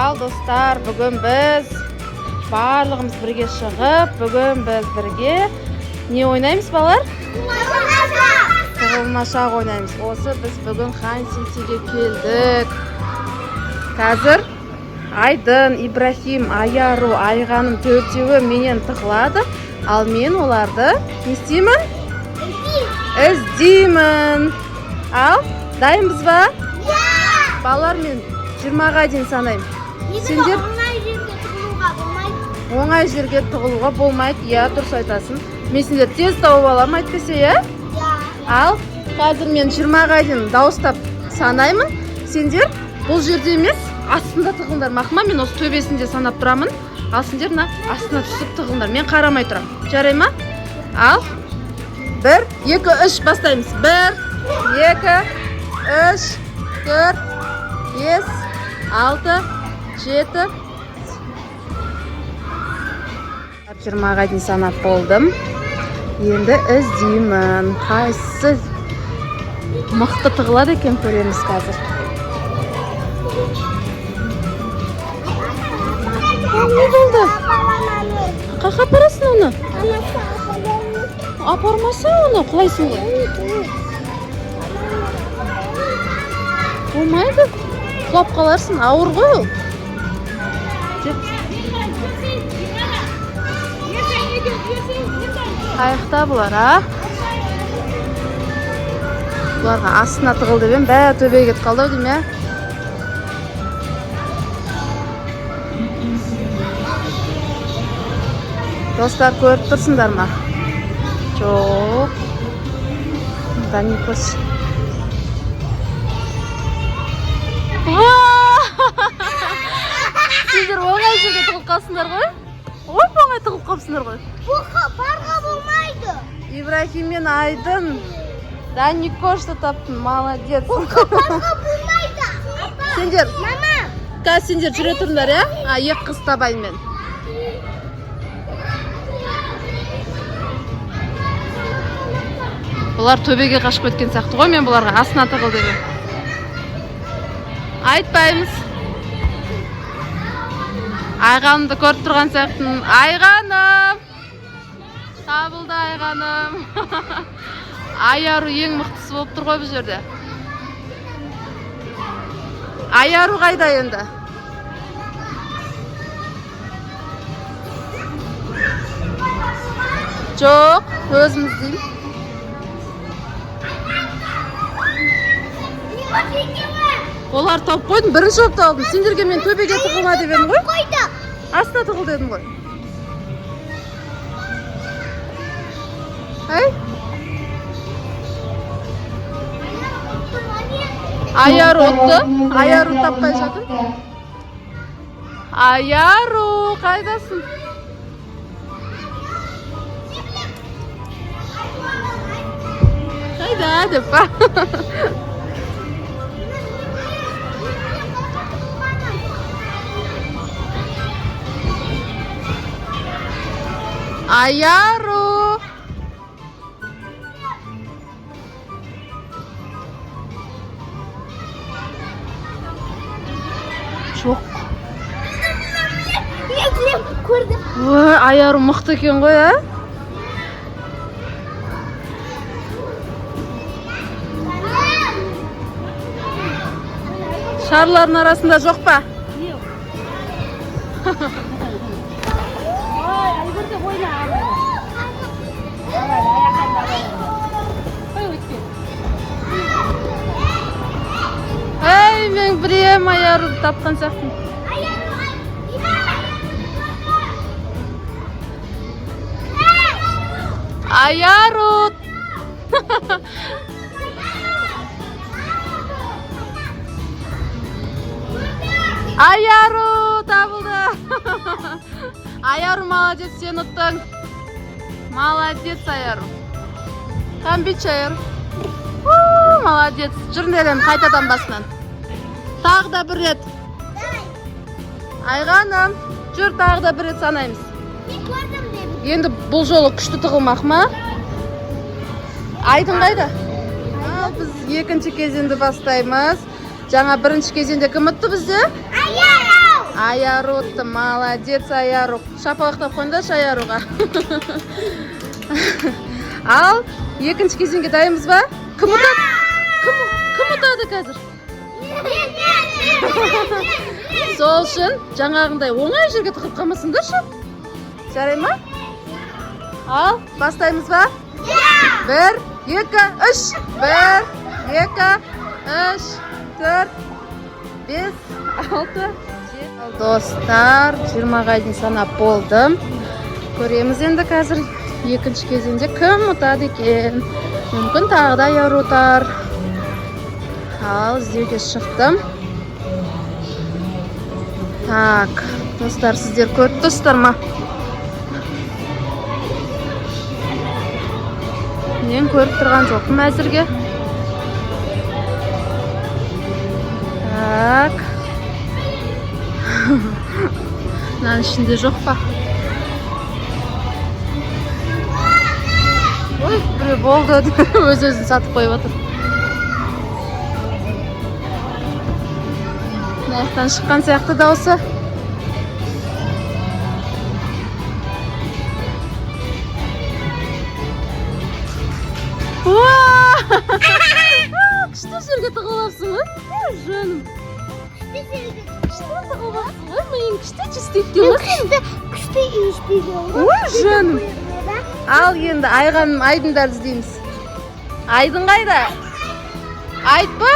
Ал достар, бүгін біз барлығымыз бірге шығып, бүгін біз бірге не ойнаймыз, балалар? Тығылмашақ ойнаймыз. Осы біз бүгін Хан Ситиге келдік. Қазір Айдын, Ибрахим, Аяру, Айғаным төртеуі менен тығылады. Ал мен оларды не істеймін? Іздеймін. Ал, дайынбыз ба? Балалар, мен 20-ға дейін санаймын. Сендер Оңай жерге тығылуға болмайды. Оңай жерге тығылуға болмайды. Иә, дұрыс айтасың. Мен сендерді тез тауып аламын әйтпесе, иә? Иә. Ал, қазір мен 20-ға дейін дауыстап санаймын. Сендер бұл жерде емес, астында тығылыңдар. Мақма, мен осы төбесінде санап тұрамын. Ал сендер мына астына түсіп тығылыңдар. Мен қарамай тұрамын. Жарай ма? Ал, 1, 2, 3 бастаймыз. 1, 2, 3, 4, 5, 6, 7. 20-ға дейін санап болдым. Енді іздеймін. Қайсысы мықты тығылады екен, көреміз қазір. Не болды? Қаяққа апарасың оны? Апармаса оны, құлайсың ғой. Болмайды. Құлап қаларсың, ауыр ғой ол. Деп. Қаяқта бұлар, а? Бұларға астына тығыл деп едім, бәрі төбеге кетіп қалды ау деймін, ә? Достар, көріп тұрсыңдар ма? Жоқ. Даникос. Сендер оңай жерге тығылып қалсыңдар ғой? Оп, оңай тығылып қалыпсыңдар ғой. Барға болмайды. Ибрахим мен Айдын. Даникошты таптың, молодец. Барға болмайды. Сендер, Мама. қазір сендер жүре тұрыңдар, иә? А, екі қыз табайын мен. Бұлар төбеге қашып кеткен сияқты ғой, мен бұларға астына тығыл деп едім. Айтпаймыз. Айғанымды көріп тұрған сияқтымын. Айғаным! Табылды Айғаным. Аяру ең мықтысы болып тұр ғой бұл жерде. Аяру қайда енді? Жоқ, өзім іздеймін. Олар тауып қойдым, бірінші болып тауып. Сендерге мен төбеге тығылма деп едім ғой. Қойды. Астына тығыл дедім ғой. Әй? Аяру ұтты. Аяру таппай жатыр. Аяру, қайдасың? Қайда деп па? Аяру! Жоқ. Көрдім. Ой, Аяру мықты екен ғой, ә? Шарлардың арасында жоқ па? Ой, Айгүл де ойна. Абай, аяққанда абай. Қой өтпе. Ей, мен білем, Аяруды тапқан сияқтымын. Аяру! Аяру табылды. Аяру, молодец, сен ұттың. Молодец, Аяру. Камбич, Аяру. Молодец. Жүріңдер енді қайтадан басынан. Тағы да бір рет. Айғаным, жүр, тағы да бір рет санаймыз. Мен көрдім дедім. Енді бұл жолы күшті тығылмақ ма? Айдын қайда? Ал, біз екінші кезеңді бастаймыз. Жаңа бірінші кезеңде кім ұтты бізде? Аяру! Аяру ұтты. Молодец, Аяру. Шапалақтап қойыңдаршы Аяруға. Ал, екінші кезеңге дайынбыз ба? Кім ұтады? Кім ұтады қазір? Сол үшін жаңағындай оңай жерге тығылып қалмасыңдаршы. Жарай ма? Ал, бастаймыз ба? 1, 2, 3. 1, 2, 3, 4, 5, 6, 7. Ал достар, 20-ға дейін санап болдым. Көреміз енді қазір екінші кезеңде кім ұтады екен. Мүмкін тағы да Аяру ұтар. Ал, іздеуге шықтым. Так, достар, сіздер көріп тұрсыздар ма? Мен көріп тұрған жоқпын әзірге. Так. Мынаның ішінде жоқ па? Ой, біреу болды. Өз өзін сатып қойып отыр. Мына жақтан шыққан сияқты дауысы. Уа! Күшті жерге тығылып алыпсың ғой. Ой, жаным. Күшті тығылып алыпсың ғой. Миың күшті істейді екен ғой сенің. Күшті істейді. Ой, жаным. Ал енді Айғаным, Айдындарды іздейміз. Айдын қайда? Айтпа.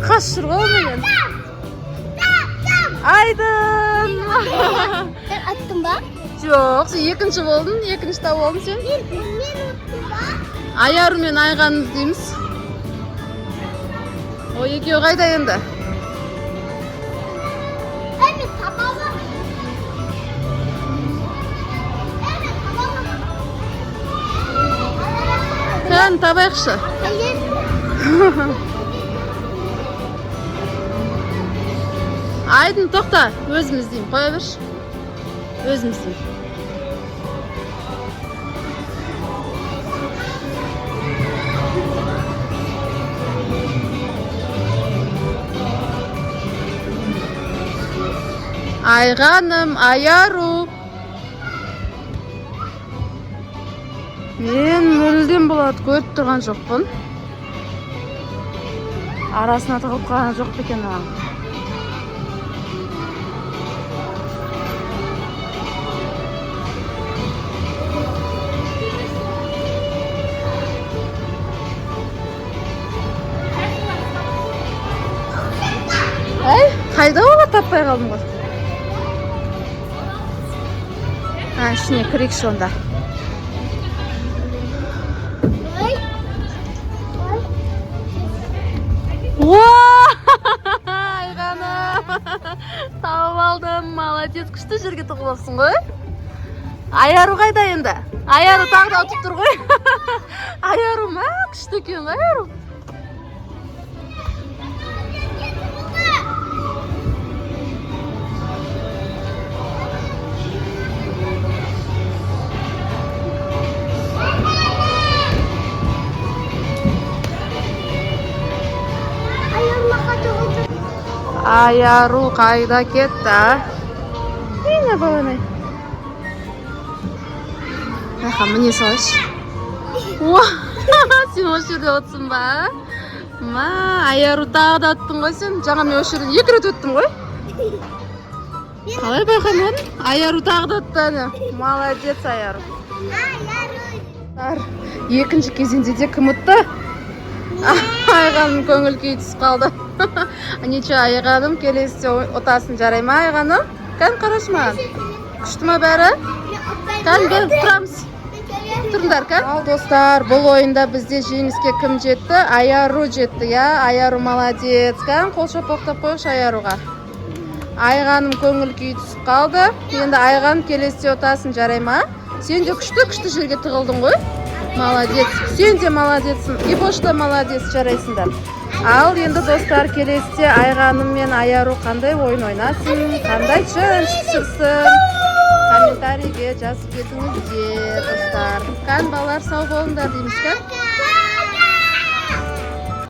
Қаш жүр ғой менен. Айдын. Сен аттың ба? Жоқ, сен екінші болдың, екінші тауып алдың сен. Мен ұттым ба? Аяру мен Айғанымды іздейміз. Ой, екеуі қайда енді? Ей, мен таба аламын. Ей, мен таба аламын. Кән, табайықшы. Hayır. Айдын, тоқта, өзім іздеймін, қоя берші. Өзім іздеймін. Айғаным, Аяру. Мен мүлдем болады көріп тұрған жоқпын. Арасына тығылып қалған жоқ па екен оған? Әй, қайда олар, таппай қалдым ғой. А, ішіне кірейікші онда. Ой. Ой. Уа! Айғаным! Тауып алдым, молодец, күшті жерге тығылып алыпсың ғой. Аяру қайда енді? Аяру тағы да ұтып тұр ғой. Аяру ма, күшті екен ғой Аяру. Аяру қайда кетті, а? Міне баланы. Аха, міне салайыншы. Уа, сен осы жерде отырсың ба? Ма, Аяру тағы да ұттың ғой сен. Жаңа мен осы жерден 2 рет өттім ғой. Қалай байқамадың? Аяру тағы да ұтты әне. Молодец, Аяру. Аяру. Екінші кезеңде де кім ұтты? Айғаным көңіл күйі түсіп қалды. Ничего, Айғаным, келесіде ұтасың, жарай ма, Айғаным? Кән, қарашы маған. Күшті ма бәрі? Кән, бер, тұрамыз. Тұрыңдар, кән. Ал, достар, бұл ойында бізде жеңіске кім жетті? Аяру жетті, иә? Аяру молодец. Кән, қол шапалақтап қойшы Аяруға. Айғаным көңіл күйі түсіп қалды. Енді Айғаным келесіде ұтасың, жарай ма? Сен де күшті-күшті жерге тығылдың ғой. Молодец. Сен де молодецсің. Ибош та молодец, жарайсыңдар. Ал енді достар, келесіде Айғаным мен Аяру қандай ойын ойнасын, қандай челлендж түсірсін, комментарийге жазып кетіңіздер, достар. Кән, балалар, сау болыңдар дейміз, кән?